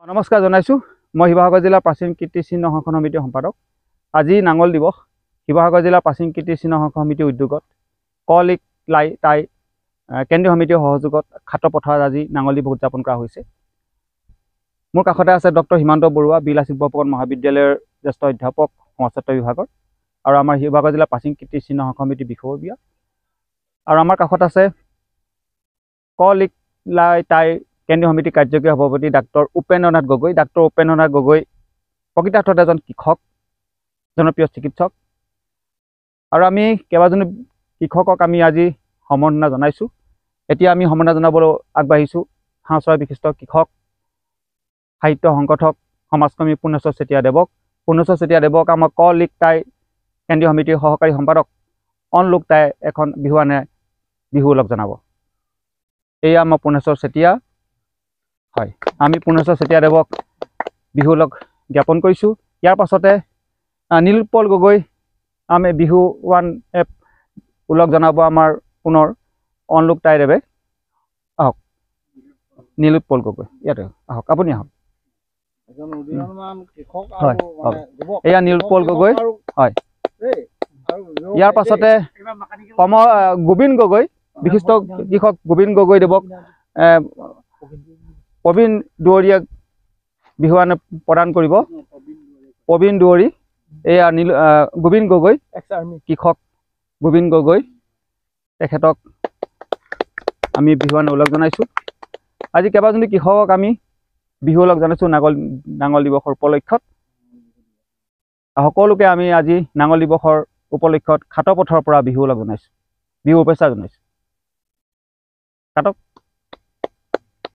নমস্কাৰ জনাইছোঁ। মই শিৱসাগৰ জিলাৰ প্ৰাচীন কীৰ্তিচিহ্ন সংৰক্ষণ সমিতিৰ সম্পাদক। আজি নাঙল দিৱস। শিৱসাগৰ জিলাৰ প্ৰাচীন কীৰ্তিচিহ্ন সংৰক্ষণ সমিতিৰ উদ্যোগত ক লিক লাই টাই কেন্দ্ৰীয় সমিতিৰ সহযোগত খাটপথাৰত আজি নাঙল দিৱস উদযাপন কৰা হৈছে। মোৰ কাষতে আছে ডক্টৰ সীমান্ত বৰুৱা, বীৰ লাচিত বৰফুকন মহাবিদ্যালয়ৰ জ্যেষ্ঠ অধ্যাপক, সমাজতত্ব বিভাগৰ, আৰু আমাৰ শিৱসাগৰ জিলাৰ প্ৰাচীন কীৰ্তিচিহ্ন সংৰক্ষণ সমিতিৰ বিষয়ববীয়া। আৰু আমাৰ কাষত আছে ক লিক লাই টাই কেন্দ্ৰীয় সমিতিৰ কাৰ্যকৰী সভাপতি ডাক্তৰ উপেন্দ্ৰনাথ গগৈ। ডাক্তৰ উপেন্দ্ৰনাথ গগৈ প্ৰকৃতাৰ্থত এজন কৃষক, জনপ্ৰিয় চিকিৎসক। আৰু আমি কেইবাজনো কৃষকক আমি আজি সম্বৰ্ধনা জনাইছোঁ। এতিয়া আমি সম্বৰ্ধনা জনাবলৈ আগবাঢ়িছোঁ হাঁহচৰাই বিশিষ্ট কৃষক, সাহিত্য সংগঠক, সমাজকৰ্মী পূৰ্ণেশ্বৰ চেতিয়া দেৱক। পূৰ্ণেশ্বৰ চেতিয়া দেৱক আমাৰ ক লিক টাই কেন্দ্ৰীয় সমিতিৰ সহকাৰী সম্পাদক অনলোক টাই এখন বিহুৱানে বিহু ওলগ জনাব। এয়া আমাৰ পূৰ্ণেশ্বৰ চেতিয়া। হয়, আমি পূৰ্ণেশ্বৰ চেতিয়া দেৱক বিহু ওলগ জ্ঞাপন কৰিছোঁ। ইয়াৰ পাছতে নীলোৎপল গগৈ আমি বিহুৱান ওলগ জনাব আমাৰ পুনৰ অনলোক টাইদেৱে। আহক নীলোৎপল গগৈ, ইয়াতে আহক, আপুনি আহক। হয়, এয়া নীলোৎপল গগৈ। হয়, ইয়াৰ পাছতে কম গোবিন্দ গগৈ, বিশিষ্ট কৃষক গোবিন্দ গগৈ দেৱক প্ৰবীণ দুৱৰীয়াক বিহুৱান প্ৰদান কৰিব। প্ৰবীণ দুৱৰী, এয়া নীল গোবিন্দ গগৈ, কৃষক গোবিন্দ গগৈ, তেখেতক আমি বিহুৱান ওলগ জনাইছোঁ। আজি কেইবাজনো কৃষকক আমি বিহু ওলগ জনাইছোঁ নাঙল দিৱসৰ উপলক্ষত। সকলোকে আমি আজি নাঙল দিৱসৰ উপলক্ষত খাটপথৰ পৰা বিহু ওলগ জনাইছোঁ, বিহু শুভেচ্ছা জনাইছোঁ। কাটক।